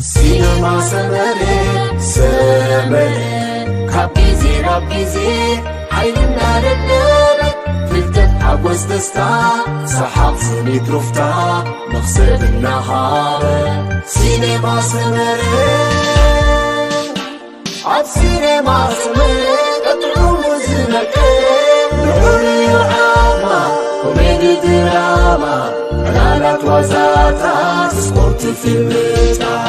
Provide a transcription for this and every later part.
ሲነማ ሰመረ፣ ሰመረ፣ ካብ ግዜ ናብ ግዜ ሓይልና ደደበ፣ ፍልጠት፣ ሓጎስ፣ ደስታ፣ ሰሓቕ፣ ስኒት፣ ሩፍታ፣ መኽሰብ እናሃበ። ሲነማ ሰመረ፣ ኣብ ሲነማ ሰመረ፣ ቀጥዑ ዝነቀ፣ ንዑ ርኢዩ ዓማ፣ ኮሜዲ፣ ድራማ፣ ዕላላት፣ ዋዛታት፣ ስፖርት፣ ፊልምታት።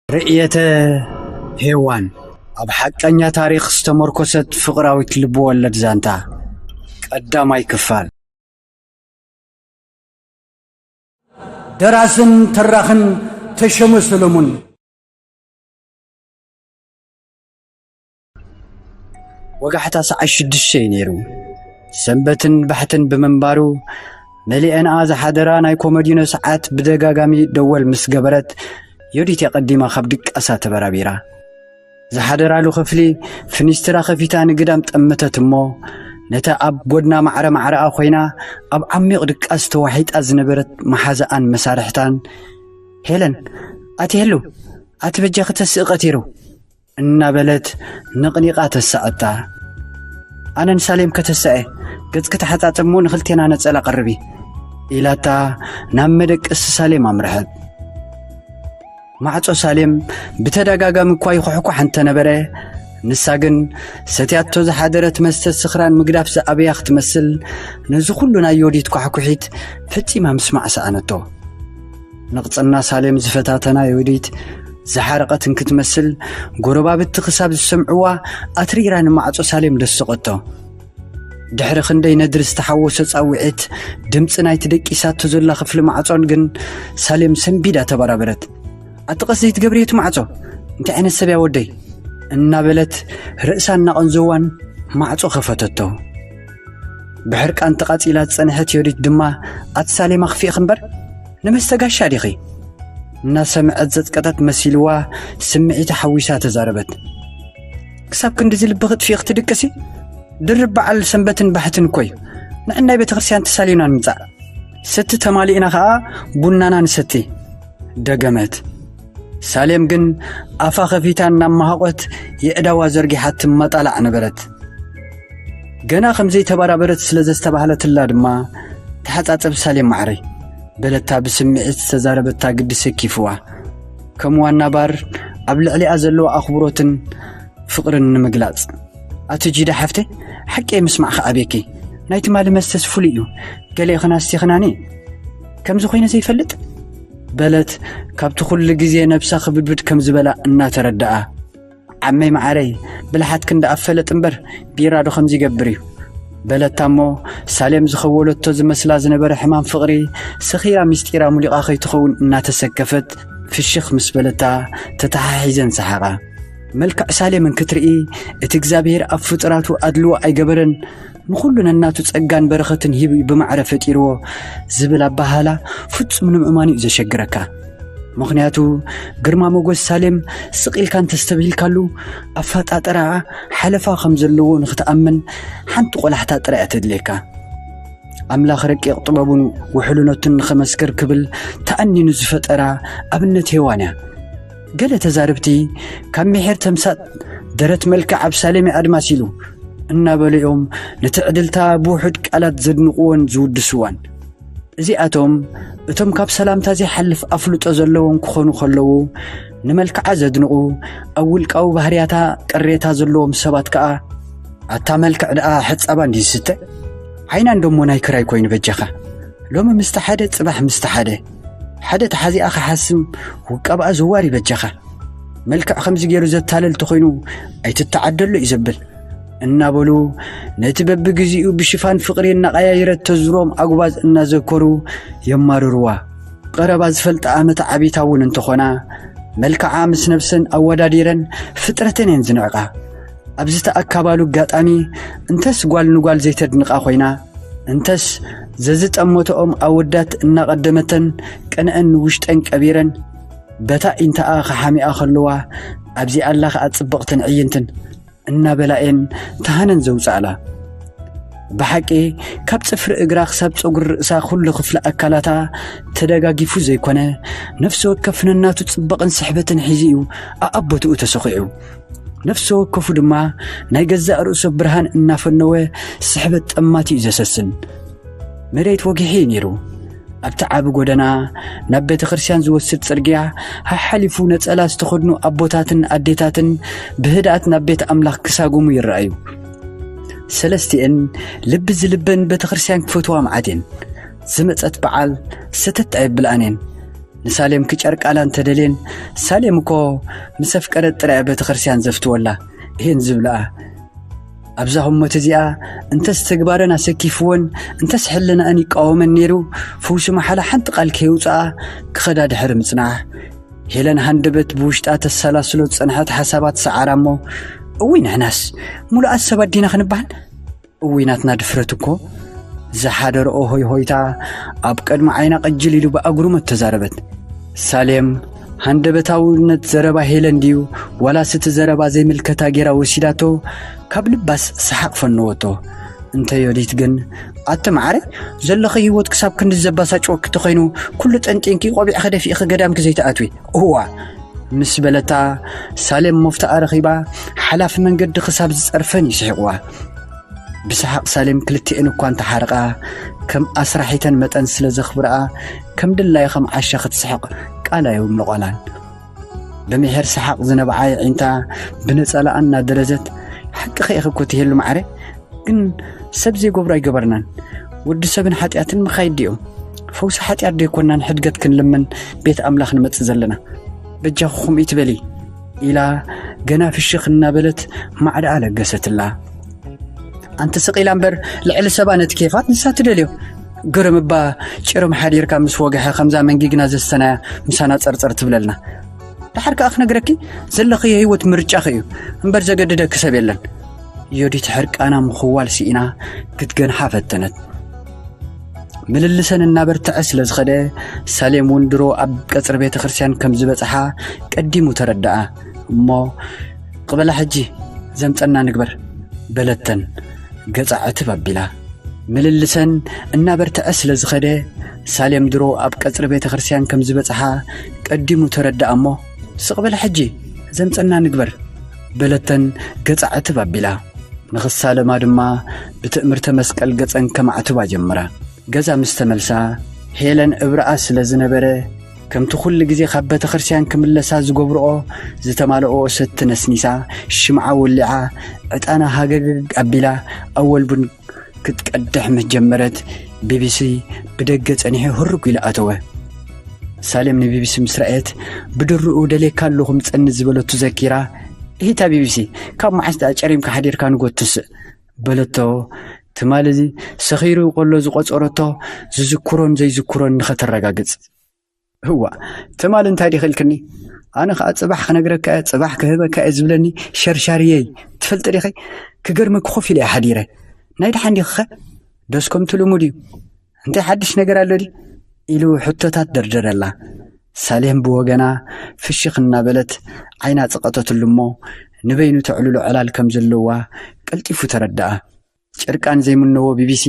ርእየተ ሄዋን፣ ኣብ ሓቀኛ ታሪኽ ዝተመርኮሰት ፍቕራዊት ልብወለድ ዛንታ፣ ቀዳማይ ክፋል። ደራስን ተራኽን ተሸመ ሰለሙን። ወጋሕታ ሰዓት ሽዱሽተ እዩ ነይሩ። ሰንበትን ባሕትን ብምንባሩ፣ መሊኤንኣ ዝሓደራ ናይ ኮመዲኖ ሰዓት ብደጋጋሚ ደወል ምስ ገበረት፣ ዮዲት ኣቐዲማ ካብ ድቃሳ ተበራቢራ። ዝሓደራሉ ክፍሊ ፍኒስትራ ከፊታ ንግዳም ጠመተት እሞ፣ ነታ ኣብ ጎድና ማዕረ ማዕረኣ ኮይና ኣብ ዓሚቕ ድቃስ ተዋሒጣ ዝነበረት መሓዛኣን መሳርሕታን፣ "ሄለን፣ ኣቲ ህሉ፣ ኣቲ በጃኺ ተስእ ቀቲሩ" እናበለት ነቕኒቓ ተሳኣታ። "ኣነን ሳሌም ከተሳኤ፣ ገጽኪ ተሓጻጸሚ እሞ ንኽልቴና ነጸላ ቀርቢ" ኢላታ ናብ መደቀሲ ሳሌም ኣምርሐት። ማዕጾ ሳሌም ብተደጋጋሚ እኳ ይኹሕኳሕ እንተነበረ፣ ንሳ ግን ሰትያቶ ዝሓደረት መስተ ስኽራን ምግዳፍ ዝኣበያ ክትመስል፣ ነዚ ኩሉ ናይ ዮዲት ኳሕኩሒት ፈጺማ ምስማዕ ሰኣነቶ። ንቕጽና ሳሌም ዝፈታተና ዮዲት ዝሓረቐት እንክትመስል፣ ጎረባብቲ ክሳብ ዝሰምዕዋ ኣትሪራ ንማዕጾ ሳሌም ደሰቐቶ። ድሕሪ ክንደይ ነድሪ ዝተሓወሶ ጻውዒት፣ ድምጺ ናይቲ ደቂሳቶ ዘላ ክፍሊ ማዕጾን ግን ሳሌም ሰንቢዳ ተበራበረት። "ኣቲ ቀስ ዘይትገብርዮ እቲ ማዕጾ፣ እንታይ ዓይነት ሰብ እያ ወደይ?" እናበለት ርእሳ እናቐንዘዋን ማዕጾ ከፈተቶ። ብሕርቃን ተቓጺላ ዝጸንሐት ዮዲት ድማ፣ "ኣቲ ሳሌም ኣኽፊእኺ እምበር፣ ንመስተ ጋሻ ዲኺ?" እናሰምዐት ዘጽቀጠት መሲልዋ ስምዒታ ሓዊሳ ተዛረበት። "ክሳብ ክንድዚ ልብኺ ጥፊእኺ ትድቅሲ? ድርብ በዓል ሰንበትን ባሕትን እኮ እዩ። ንዕናይ ቤተክርስትያን ተሳሊምና ንምጻእ። ሰቲ ተማሊእና ኸኣ ቡናና ንሰቲ" ደገመት። ሳሌም ግን ኣፋ ኸፊታ እናመሃቖት የእዳዋ ዘርጊሓ ትመጣላዕ ነበረት። ገና ከም ዘይተበራበረት ስለ ዘስተባህለትላ ድማ፣ "ተሓጻጸቢ ሳሌም ማዕረይ" በለታ ብስምዒት ዝተዛረበታ ግዲ ሰኪፍዋ። ከም ዋና ባር ኣብ ልዕሊኣ ዘለዎ ኣኽብሮትን ፍቕርን ንምግላጽ። "ኣቲ ጂዳ ሓፍተይ፣ ሓቂ ምስማዕኺ ኣቤኪ። ናይ ትማሊ መስተስ ፍሉይ እዩ። ገለ ኢኽን ኣስቲኽናኒ። ከምዚ ኮይነ ዘይፈልጥ?" በለት፣ ካብቲ ኩሉ ግዜ ነብሳ ክብድብድ ከም ዝበላ እናተረድኣ። "ዓመይ መዓረይ፣ ብልሓትክን ደኣ ፈለጥ እምበር፣ ቢራ ዶ ከምዚ ይገብር እዩ?" በለታ እሞ፣ ሳሌም ዝኸወለቶ ዝመስላ ዝነበረ ሕማም ፍቕሪ ሰኺራ ምስጢራ ሙሊቓ ከይትኸውን እናተሰከፈት፣ ፍሽኽ ምስ በለታ፣ ተተሓሒዘን ሰሓቓ። "መልክዕ ሳሌም እንክትርኢ፣ እቲ እግዚኣብሔር ኣብ ፍጡራቱ ኣድልዎ ኣይገበረን፣ ንኹሉ ነናቱ ጸጋን በረኸትን ሂቡ ብማዕረ ፈጢርዎ" ዝብል ኣበሃህላ ፍጹም ንምእማን እዩ ዘሸግረካ። ምኽንያቱ፣ ግርማ ሞገስ ሳሌም ስቕ ኢልካ እንተስተብሂልካሉ፣ ኣፈጣጥራኣ ሓለፋ ከም ዘለዎ ንኽትኣምን ሓንቲ ቆላሕታ ጥራይ እያ ተድልየካ። ኣምላኽ ረቂቕ ጥበቡን ውሕልነቱን ንኸመስክር ክብል ተኣኒኑ ዝፈጠራ ኣብነት ሄዋን እያ። ገለ ተዛረብቲ ካብ ምሒር ተምሳጥ ደረት መልክዕ ኣብ ሳሌም ኣድማስ ኢሉ እናበሉ እዮም ነቲ ዕድልታ ብውሑድ ቃላት ዘድንቕዎን ዝውድስዋን። እዚኣቶም እቶም ካብ ሰላምታ ዘይሓልፍ ኣፍልጦ ዘለዎም ክኾኑ ከለዉ፣ ንመልክዓ ዘድንቑ፣ ኣብ ውልቃዊ ባህርያታ ቅሬታ ዘለዎም ሰባት ከኣ፣ "ኣታ መልክዕ ደኣ ሕጻባ እንድዩ ዝስተ? ዓይና እንደሞ ናይ ክራይ ኮይኑ በጃኻ። ሎሚ ምስቲ ሓደ፣ ጽባሕ ምስቲ ሓደ። ሓደ ተሓዚኣ ክሓስም ውቃብኣ ዘዋሪ በጃኻ። መልክዕ ከምዚ ገይሩ ዘታለል ተኾይኑ ኣይትተዓደሎ" እዩ ዘብል። እናበሉ ነቲ በብግዜኡ ብሽፋን ፍቕሪ እናቐያየረት ተዝሮም ኣጉባዝ እናዘከሩ የማርርዋ። ቀረባ ዝፈልጣ መተዓቢታ እውን እንተኾና፣ መልክዓ ምስ ነብሰን ኣወዳዲረን ፍጥረተን እየን ዝንዕቃ። ኣብ ዝተኣካባሉ ኣጋጣሚ እንተስ ጓል ንጓል ዘይተድንቓ ኮይና፣ እንተስ ዘዝጠመተኦም ኣወዳት እናቐደመተን ቅንአን ንውሽጠን ቀቢረን፣ በታ ኢንታኣ ክሓሚኣ ከለዋ፣ ኣብዚኣ ኣላ ኸኣ ጽብቕትን ዕይንትን እናበላ እየን ተሃነን ዘውጻእላ። ብሓቂ ካብ ጽፍሪ እግራ ክሳብ ጸጉሪ ርእሳ ኩሉ ክፍሊ ኣካላታ ተደጋጊፉ ዘይኮነ፣ ነፍሲ ወከፍ ነናቱ ጽባቕን ስሕበትን ሒዙ እዩ ኣኣቦትኡ ተሰኺዑ። ነፍሲ ወከፉ ድማ ናይ ገዛእ ርእሱ ብርሃን እናፈነወ ስሕበት ጠማት እዩ ዘሰስን። መሬት ወጊሑ እዩ ነይሩ። ኣብቲ ዓቢ ጎደና ናብ ቤተ ክርስቲያን ዝወስድ ጽርግያ ሓሓሊፉ ነጸላ ዝተኸድኑ ኣቦታትን ኣዴታትን ብህድኣት ናብ ቤት ኣምላኽ ክሳጉሙ ይረኣዩ። ሰለስቲኤን ልቢ ዝልበን ቤተ ክርስቲያን ክፈትዋ መዓት እየን። ዝመጸት በዓል ሰተት ኣይብልኣን እየን። ንሳሌም ክጨርቃላ እንተደልየን፣ ሳሌም እኮ ምስ ኣፍቀረት ጥራይ ቤተ ክርስቲያን ዘፍትወላ እየን ዝብልኣ። ኣብዛ ህሞት እዚኣ እንተስ ተግባረን ኣሰኪፍወን፣ እንተስ ሕልናኣን ይቃወመን ነይሩ፣ ፍውሲ መሓላ ሓንቲ ቃል ከይውፅኣ ክኸዳ ድሕሪ ምጽናሕ፣ ሄለን ሃንደበት ብውሽጣ ተሰላስሎ ዝጸንሐት ሓሳባት ሰዓራ እሞ፣ እውይ ንሕናስ ሙሉኣት ሰባት ዲና ክንበሃል? እውይ ናትና ድፍረት እኮ። ዝሓደረኦ ሆይ ሆይታ ኣብ ቅድሚ ዓይና ቅጅል ኢሉ ብኣጉርመት ተዛረበት። ሳሌም ሃንደበታውነት ዘረባ ሄለን ድዩ ዋላስ እቲ ዘረባ ዘይምልከታ ጌራ ወሲዳቶ ካብ ልባስ ሰሓቕ ፈነወቶ። እንተ ዮዲት ግን ኣቲ መዓረ ዘለኺ ህይወት ክሳብ ክንዲ ዘባሳጭወኪ ተኾይኑ ኩሉ ጠንጢንኪ ቆቢዕኺ ደፊእኺ ገዳምኪ ዘይትኣትዊ እዋ ምስ በለታ ሳሌም መፍትኣ ረኺባ ሓላፊ መንገዲ ክሳብ ዝጸርፈን ይስሒቕዋ። ብሰሓቕ ሳሌም ክልቲኤን እኳ እንተሓረቓ ከም ኣስራሒተን መጠን ስለ ዘኽብርኣ ከም ድላዩ ከም ዓሻ ክትስሕቕ ቃል ኣይምልቖላን። ብምሒር ሰሓቕ ዝነብዓ የዒንታ ብነጸላኣ እናደረዘት ሓቅኺ ኢኺ እኮ ትሄሉ ማዕረ ግን ሰብ ዘይገብሮ ኣይገበርናን። ወዲ ሰብን ሓጢኣትን መኻይዲ እዮም። ፈውሲ ሓጢኣት ዶ ኣይኮናን ሕድገት ክንልምን ቤት ኣምላኽ ንመጽእ ዘለና? በጃኹ ከምኡ ይትበሊ ኢላ ገና ፍሽኽ እናበለት ማዕዳኣ ለገሰትላ። ኣንቲ ስቕ ኢላ እምበር ልዕሊ ሰባ ነቲ ኬፋት ንሳ ትደልዮ። ግርም እባ ጭርም ሓዲርካ ምስ ወግሐ ከምዛ መንጊግና ዘስተናያ ምሳና ጸርጸር ትብለልና። ደሓር ከኣ ክነግረኪ ዘለኽዮ ህይወት ምርጫኺ እዩ እምበር ዘገድደኪ ሰብ የለን። ዮዲት ሕርቃና ምኽዋል ስኢና ክትገንሓ ፈተነት። ምልልሰን እናበርትዐ ስለ ዝኸደ ሳሌም እውን ድሮ ኣብ ቀጽሪ ቤተ ክርስቲያን ከም ዝበጽሓ ቀዲሙ ተረድኣ። እሞ ቅበላ ሕጂ ዘምጸና ንግበር በለተን ገጻ ዕትብ ኣቢላ። ምልልሰን እናበርትዐ ስለ ዝኸደ ሳሌም ድሮ ኣብ ቀጽሪ ቤተ ክርስቲያን ከም ዝበጽሓ ቀዲሙ ተረድኣ እሞ ስቕ በላ ሕጂ ዘምጸና ንግበር በለተን ገጻ ዕትብ ኣቢላ። ንኽሳለማ ድማ ብትእምርተ መስቀል ገጸን ከማዕትባ ጀመራ። ገዛ ምስ ተመልሳ ሄለን እብረኣ ስለ ዝነበረ ከምቲ ኩሉ ግዜ ካብ ቤተ ክርስቲያን ክምለሳ ዝገብርኦ ዝተማልኦ ሰቲ ነስኒሳ ሽምዓ ወሊዓ ዕጣና ሃገግግ ኣቢላ ኣወል ቡን ክትቀድሕ ምስ ጀመረት ቢቢሲ ብደገ ጸኒሑ ህርጉ ኢሉ ኣተወ። ሳሌም ንቢቢሲ ምስ ረኣየት ብድርኡ ደልየካ ኣለኹ ምጸኒ ዝበለቱ ዘኪራ እሂታ ቢቢሲ ካብ መዓስ ደኣ ጨሪምካ ሓዲርካ ንጎት ትስእ በለቶ። ትማሊ ሰኺሩ ከሎ ዝቆጸረቶ ዝዝክሮን ዘይዝክሮን ንኸተረጋግጽ። እዋ ትማሊ እንታይ ዲኺ ኢልክኒ? ኣነ ኸኣ ጽባሕ ክነግረካ እየ ጽባሕ ክህበካ እየ ዝብለኒ ሸርሻርየይ ትፈልጢ ዲኺ? ክገርመኪ ኮፍ ኢለ እየ ሓዲረ። ናይ ደሓን ዲኺኸ? ዶስ ከምቲ ልሙድ እዩ። እንታይ ሓድሽ ነገር ኣሎ ድዩ? ኢሉ ሕቶታት ደርደረላ። ሳሌም ብወገና ፍሽኽ እናበለት ዓይና ጸቐጠትሉ እሞ ንበይኑ ተዕልሎ ዕላል ከም ዘለዋ ቀልጢፉ ተረድኣ። ጭርቃን ዘይምነዎ ቢቢሲ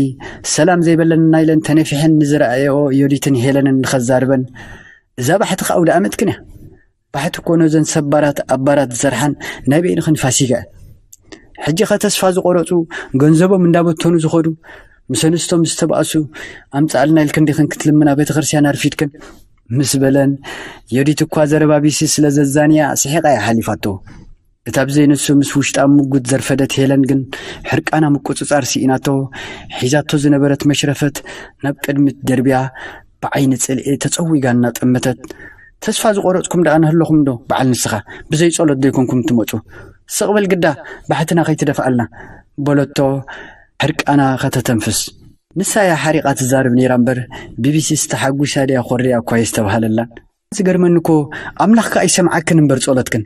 ሰላም ዘይበለንና ኢለን ተነፊሐን ንዝረኣየኦ ዮዲትን ሄለንን ንኸዛርበን እዛ ባሕቲ ከኣ ኣውደ ኣመትክን እያ። ባሕቲ እኮ ነዘን ሰባራት ኣባራት ዝሰርሓን ናይ በይንኽን ፋሲጋ እያ። ሕጂ ኸ ተስፋ ዝቆረጹ ገንዘቦም እንዳበተኑ ዝኸዱ ምስ ኣንስቶም ዝተባእሱ ኣምጻኣልና ኢልክን ዲኽን ክትልምና ቤተ ክርስቲያን ኣርፊድክን ምስ በለን ዮዲት እኳ ዘረባ ቢቢሲ ስለ ዘዛንያ ስሒቓ እያ ሓሊፋቶ። እታ ብዘይንሱ ምስ ውሽጣ ምጉት ዘርፈደት ሄለን ግን ሕርቃና ምቁጽጻር ስኢናቶ ሒዛቶ ዝነበረት መሽረፈት ናብ ቅድሚት ደርብያ ብዓይኒ ጽልኢ ተጸዊጋ እናጠመተት ተስፋ ዝቆረጽኩም ደኣ ንህለኹም ዶ በዓል ንስኻ ብዘይ ጸሎት ዶ ይኮንኩም ትመጹ? ስቕ በል ግዳ ባሕትና ከይትደፍኣልና በለቶ ሕርቃና ከተተንፍስ። ንሳ እያ ሓሪቓ ትዛረብ ነይራ እምበር ቢቢሲስ ተሓጒሳ ድያ ኮርያ እኳ የስተብሃለላን። ዝገርመኒ እኮ ኣምላኽ ከኣ ይሰምዓክን እምበር ጸሎትክን።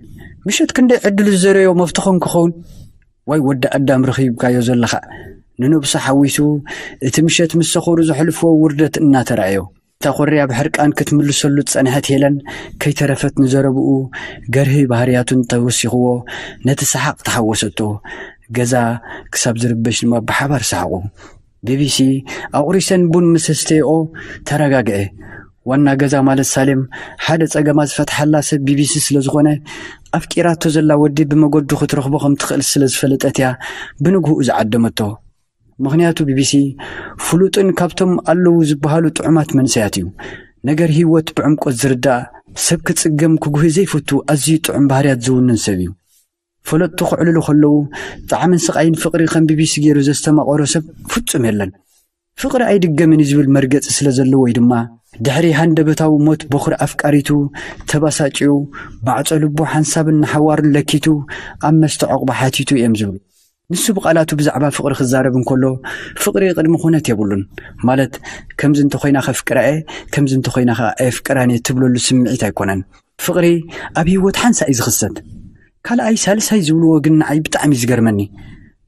ምሸት ክንደይ ዕድሉ ዝዘረዮ መፍትኾም ክኸውን። ዋይ ወዲ ኣዳም ረኺብካዮ ዘለኻ። ንነብሱ ሓዊሱ እቲ ምሸት ምስ ሰኸሩ ዘሕልፍዎ ውርደት እናተራእዮ። እታ ኮርያ ብሕርቃን ክትምልሰሉ ዝጸንሐት ሄለን ከይተረፈት ንዘረብኡ ገርሂ ባህርያቱን ተወሲኽዎ ነቲ ሰሓቕ ተሓወሰቶ። ገዛ ክሳብ ዝርበሽ ድማ ብሓባር ሰሓቑ። ቢቢሲ ኣቑሪሰን ቡን ምስ ኣስተየኦ ተረጋግዐ። ዋና ገዛ ማለት ሳሌም ሓደ ጸገማ ዝፈትሓላ ሰብ ቢቢሲ ስለ ዝኾነ ኣፍቂራቶ ዘላ ወዲ ብመገዱ ክትረኽቦ ከም ትኽእል ስለ ዝፈለጠት እያ ብንግህኡ ዝዓደመቶ። ምኽንያቱ ቢቢሲ ፍሉጥን ካብቶም ኣለዉ ዝበሃሉ ጥዑማት መንሰያት እዩ። ነገር ህይወት ብዕምቆት ዝርዳእ ሰብ ክጽገም ክጉህ ዘይፈቱ ኣዝዩ ጥዑም ባህርያት ዝውንን ሰብ እዩ። ፈለጥቱ ክዕልሉ ከለዉ ጣዕምን ስቓይን ፍቕሪ ከም ቢቢሲ ገይሩ ዘስተማቐሮ ሰብ ፍጹም የለን። ፍቕሪ ኣይድገምን እዩ ዝብል መርገጺ ስለ ዘለዎ እዩ ድማ ድሕሪ ሃንደበታዊ ሞት በኹሪ ኣፍቃሪቱ ተባሳጭዩ ባዕጾ ልቡ ሓንሳብን ንሓዋሩን ለኪቱ ኣብ መስተ ዕቑባ ሓቲቱ እዮም ዝብሉ። ንሱ ብቓላቱ ብዛዕባ ፍቕሪ ክዛረብ እንከሎ ፍቕሪ ቅድሚ ኩነት የብሉን። ማለት ከምዚ እንተኾይና ከፍቅራ እየ፣ ከምዚ እንተኾይና ከኣ ኣየፍቅራን እየ ትብለሉ ስምዒት ኣይኮነን። ፍቕሪ ኣብ ህይወት ሓንሳ እዩ ዝኽሰት። ካልኣይ ሳልሳይ ዝብልዎ ግን ንዓይ ብጣዕሚ እዩ ዝገርመኒ።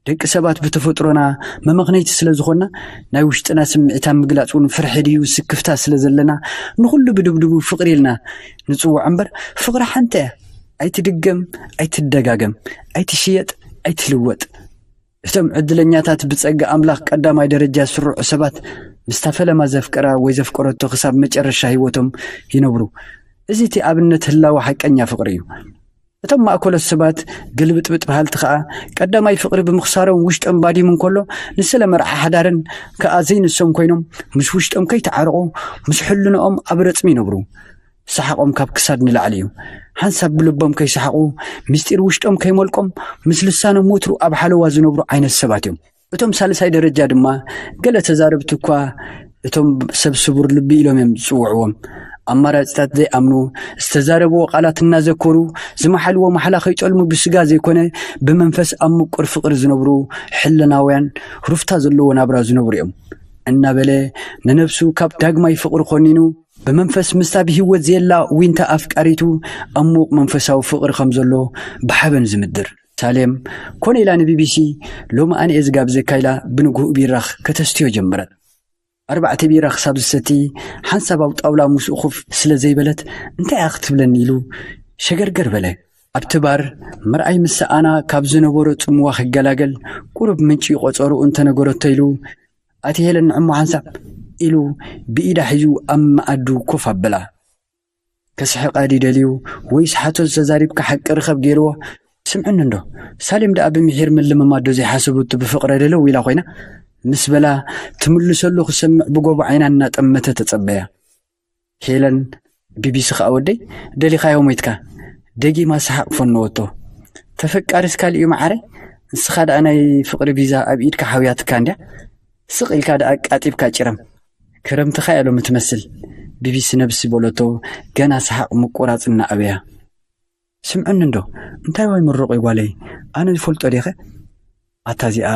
ደቂ ሰባት ብተፈጥሮና መመኽነይቲ ስለ ዝኾንና ናይ ውሽጥና ስምዒት ኣብ ምግላጽ እውን ፍርሒ ድዩ ስክፍታ ስለ ዘለና ንኹሉ ብድብድቡ ፍቕሪ ኢልና ንጽውዖ እምበር ፍቕሪ ሓንቲ እያ። ኣይትድገም፣ ኣይትደጋገም፣ ኣይትሽየጥ፣ ኣይትልወጥ። እቶም ዕድለኛታት ብጸጋ ኣምላኽ ቀዳማይ ደረጃ ዝስርዑ ሰባት ምስታ ፈለማ ዘፍቀራ ወይ ዘፍቀረቶ ክሳብ መጨረሻ ህይወቶም ይነብሩ። እዚ እቲ ኣብነት ህላወ ሓቀኛ ፍቕሪ እዩ። እቶም ማእከሎት ሰባት ግልብጥብጥ በሃልቲ ከኣ ቀዳማይ ፍቕሪ ብምኽሳሮም ውሽጦም ባዲሙ እንከሎ ንስለ መርዓ ሓዳርን ከኣ ዘይንሶም ኮይኖም ምስ ውሽጦም ከይተዓረቑ ምስ ሕልንኦም ኣብ ረጽሚ ይነብሩ። ሰሓቖም ካብ ክሳድ ንላዕሊ እዩ። ሓንሳብ ብልቦም ከይሰሓቑ ምስጢር ውሽጦም ከይመልቆም ምስ ልሳኖም ወትሩ ኣብ ሓለዋ ዝነብሩ ዓይነት ሰባት እዮም። እቶም ሳልሳይ ደረጃ ድማ ገለ ተዛረብቲ እኳ እቶም ሰብ ስቡር ልቢ ኢሎም እዮም ዝጽውዕዎም። ኣማራጺታት ዘይኣምኑ ዝተዛረብዎ ቃላት እናዘከሩ ዝመሓልዎ ማሕላ ከይጠልሙ ብስጋ ዘይኮነ ብመንፈስ ኣብ ምቁር ፍቕሪ ዝነብሩ ሕልናውያን ሩፍታ ዘለዎ ናብራ ዝነብሩ እዮም እናበለ ንነብሱ ካብ ዳግማይ ፍቕሪ ኮኒኑ ብመንፈስ ምስታ ብህይወት ዘየላ ዊንታ ኣፍቃሪቱ ዕሙቕ መንፈሳዊ ፍቕሪ ከም ዘሎ ብሓበን ዝምድር። ሳሌም ኮነ ኢላ ንቢቢሲ ሎሚ ኣነ እየ ዝጋብዘካ ኢላ ብንግህኡ ቢራ ከተስትዮ ጀመረት። ኣርባዕተ ቢራ ክሳብ ዝሰቲ ሓንሳብ ኣብ ጣውላ ምስኡ ኮፍ ስለ ዘይበለት እንታይ እያ ክትብለኒ ኢሉ ሸገርገር በለ። ኣብቲ ባር ምርኣይ ምስ ሰኣና ካብ ዝነበሮ ጽምዋ ክገላገል ቁሩብ ምንጪ ቆጸርኡ እንተነገረቶ ኢሉ ኣቲ ሄለን ንዕሞ ሓንሳብ ኢሉ ብኢዳ ሒዙ ኣብ መኣዱ ኮፍ ኣበላ። ከስሕቓ ድዩ ደልዩ ወይስ ሓቶ ዝተዛሪብካ ሓቂ ርኸብ ገይርዎ? ስምዕኒ እንዶ ሳሌም ደኣ ብምሒር ምልምማድ ዶ ዘይሓሰበቱ ብፍቕረ ደለው ኢላ ኮይና ምስ በላ ትምልሰሉ ክሰምዕ ብጎቦ ዓይና እናጠመተ ተጸበያ። ሄለን ቢቢሲ ከኣ ወደይ ደሊኻዮ ሞይትካ ደጊማ ሰሓቕ ፈነወቶ። ተፈቃሪስ ካልእ እዩ መዓረይ፣ ንስኻ ደኣ ናይ ፍቕሪ ቪዛ ኣብ ኢድካ ሓውያትካ እንድያ። ስቕ ኢልካ ደኣ ቃጢብካ ጭረም። ክረምትኻ እያ ሎሚ ትመስል። ቢቢሲ ነብሲ በለቶ ገና ሰሓቕ ምቁራጽ እናኣበያ። ስምዕኒ እንዶ እንታይ ዋይ ምሩቕ ጓለይ ኣነ ዝፈልጦ ዲኸ? ኣታ እዚኣ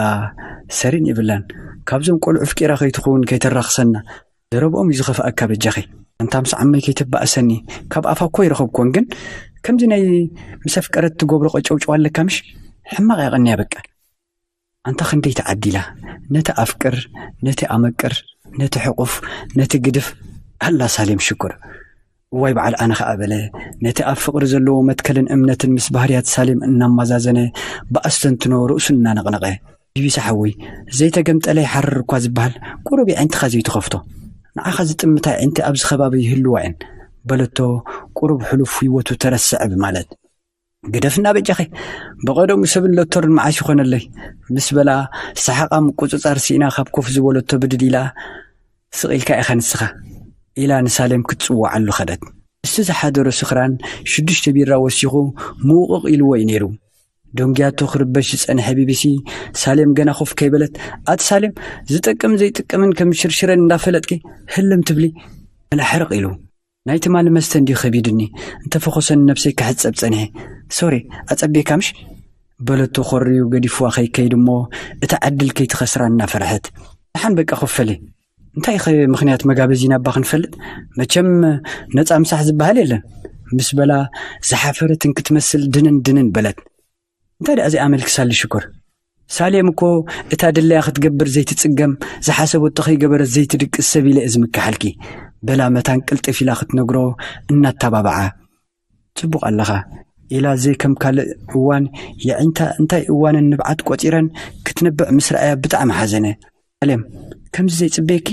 ሰሪን ይብላን። ካብዞም ቆልዑ ፍቂራ ከይትኸውን ከይተራኽሰና። ዘረብኦም እዩ ዝኸፍኣካ በጃኺ። ኣንታ ምስ ዓመይ ከይተባእሰኒ ካብ ኣፋ እኮ ይረኸብኩወን ግን ከምዚ ናይ ምስ ኣፍቀረት ትገብሮ ቀጨውጨው ኣለካ ምሽ? ሕማቕ ያቐንያ በቃ። ኣንታ ክንደይ ተዓዲላ ነቲ ኣፍቅር ነቲ ኣመቅር ነቲ ሕቑፍ ነቲ ግድፍ ኣላ ሳሌም ሽኩር። እዋይ በዓል ኣነ ኸኣ በለ ነቲ ኣብ ፍቕሪ ዘለዎ መትከልን እምነትን ምስ ባህርያት ሳሌም እናማዛዘነ ብኣስተንትኖ ርእሱ እናነቕነቐ። ቢቢሲ ሓወይ ዘይተገምጠለ ይሓርር እኳ ዝበሃል ቁሩብ የዒንትኻ ዘይትኸፍቶ ንዓኻ ዝጥምታ የዒንቲ ኣብዚ ከባቢ ይህልዋ እየን በለቶ። ቁሩብ ሕሉፍ ህይወቱ ተረስዐ ብማለት ግደፍና በጃኺ። ብቐደሙ ሰብን ሎተርን መዓስ ይኾነለይ ምስ በላ ሰሓቓ ምቁጽጻር ስኢና ካብ ኮፍ ዝበለቶ ብድድ ኢላ ስቕ ኢልካ ኢኻ ንስኻ ኢላ ንሳሌም ክትጽውዓሉ ኸደት። ምስቲ ዝሓደሮ ስኽራን ሽዱሽተ ቢራ ወሲኹ ምውቕቕ ኢልዎ እዩ ነይሩ። ደንጉያቶ ክርበሽ ዝጸንሐ ቢቢሲ ሳሌም ገና ኮፍ ከይበለት ኣቲ ሳሌም ዝጠቅም ዘይጥቀምን ከም ሽርሽረን እንዳፈለጥኪ ህልም ትብሊ በላ ሕርቕ ኢሉ ናይ ትማሊ መስተ እንድዩ ከቢድኒ እንተፈኾሰኒ ነብሰይ ክሕጸብ ጸኒሐ ሶሪ ኣጸቤካ ምሽ በለቶ ኮርዩ ገዲፍዋ ከይከይድ እሞ እታ ዕድል ከይትኸስራ እናፈርሐት ደሓን በቃ ኮፈሊ እንታይ ኸ ምኽንያት መጋበዚ ናባ ክንፈልጥ መቸም ነጻ ምሳሕ ዝበሃል የለን ምስ በላ ዝሓፈረት እንክትመስል ድንን ድንን በለት እንታይ ደኣ እዚኣ መልክሳሊ ሽኮር ሳሌም እኮ እታ ድላያ ክትገብር ዘይትጽገም ዝሓሰበቶ ከይገበረት ዘይትድቅስ ሰብ ኢለ እየ ዝምክሓልኪ በላ መታን ቅልጥፍ ኢላ ክትነግሮ እናተባብዓ ጽቡቕ ኣለኻ ኢላ ዘይከም ካልእ እዋን የዒንታ እንታይ እዋንን ንብዓት ቆጺረን ክትነብዕ ምስ ረኣያ ብጣዕሚ ሓዘነ። ሳሌም፣ ከምዚ ዘይጽበየኪ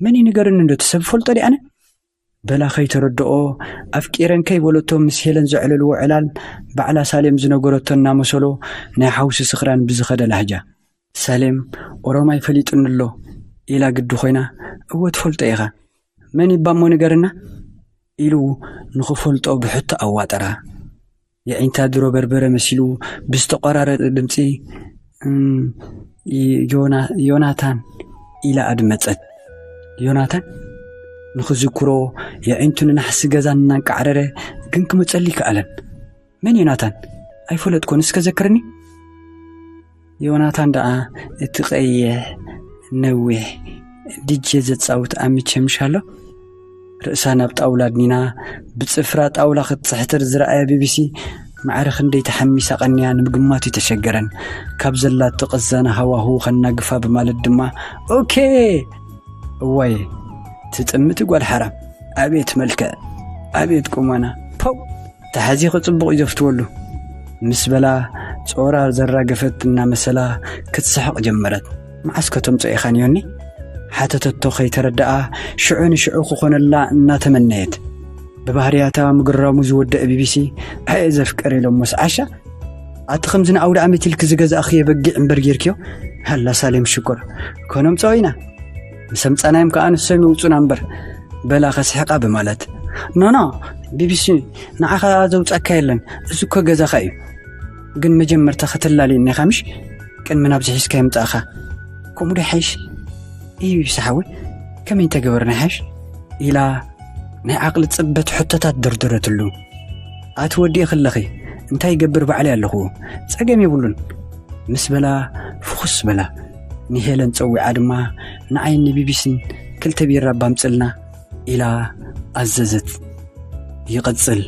መን እዩ ንገርኒ፣ እንዶ እቲ ሰብ ፈልጦ ዲኣነ? በላ ከይተረድኦ ኣፍቂረን ከይበለቶ ምስ ሄለን ዘዕለልዎ ዕላል ባዕላ ሳሌም ዝነገረቶ እናመሰሎ ናይ ሓውሲ ስኽራን ብዝኸደ ላህጃ። ሳሌም፣ ኦሮማይ ፈሊጡኒ ኣሎ ኢላ ግዲ ኮይና፣ እወ ትፈልጦ ኢኻ። መን ይባሞ ንገርና? ኢሉ ንኽፈልጦ ብሕቶ ኣዋጠራ። የዒንታ ድሮ በርበረ መሲሉ ብዝተቆራረጠ ድምፂ፣ "እም፣ ዮና-፣ ዮናታን" ኢላ ኣድመፀት። ዮናታን ንኽዝክሮ የዒንቱ ንናሕሲ ገዛን እናንቃዕረረ ግን ክመፀሉ ይከኣለን። "መን ዮናታን? ኣይፈለጥኮን፣ እስከ ዘክርኒ?" ዮናታን ደኣ እቲ ቀይሕ ነዊሕ ዲጄ ዘጻውት ኣሚቸ ምሽ ኣሎ? ርእሳ ናብ ጣውላ ኣድኒና ብጽፍራ ጣውላ ክትጽሕትር ዝረኣየ ቢቢሲ፣ ማዕረ ክንደይ ተሓሚሳ ቀንያ ንምግማት ኣይተሸገረን። ካብ ዘላቶ ቅዛነ ሃዋህው ከናግፋ ብማለት ድማ፣ "ኦኬ!" እዋይ፣ ትጥምቲ ጓል ሓራም! ኣቤት መልክዕ! ኣቤት ቁመና! ፖው! ተሓዚኹ ጽቡቕ እዩ ዘፍትወሉ፣ ምስ በላ ጾራ ዘራገፈት እናመሰላ ክትስሕቕ ጀመረት። "መዓስ ከተምጽኦ ኢኻ ንዮኒ?" ሓተተቶ ከይተረድኣ ሽዑ ንሽዑ ክኾነላ እናተመነየት። ብባህርያታ ምግራሙ ዝወደአ ቢቢሲ፣ "ኣየ ዘፍቀር ኢሎሞስ ዓሻ፣ ኣቲ ከምዚ ንኣውደ ዓመት ኢልኪ ዝገዛእኽዮ በጊዕ እምበር ጌርክዮ?" ሃላ ሳሌም ሽኮር፣ "ከነምጽኦ ኢና፣ ምስ ኣምጻናዮም ከኣ ንሶም ይውጹና እምበር" በላ ከስሕቓ ብማለት። "ኖኖ፣ ቢቢሲ ንዓኻ ዘውጻካ የለን፣ እዚ እኮ ገዛኻ እዩ። ግን መጀመርታ ከተላልየኒ ኢኻ ምሽ? ቅድሚ ናብዚ ሒዝካዮ ምጻእኻ። ከምኡ ዶ ይሓይሽ?" "እዩ ቢቢሲ ሓወይ፣ ከመይ እንተገበርና ይሓይሽ?" ኢላ ናይ ዓቕሊ ጽበት ሕቶታት ደርደረትሉ። "ኣቲ ወዲእኺ ኣለኺ፣ እንታይ ይገብር ባዕለይ ኣለኹ፣ ጸገም የብሉን" ምስ በላ ፍኹስ በላ። ንሄለን ጸዊዓ ድማ፣ "ንዓይን ንቢቢስን ክልተ ቢራ ባምጽልና" ኢላ ኣዘዘት። ይቕጽል።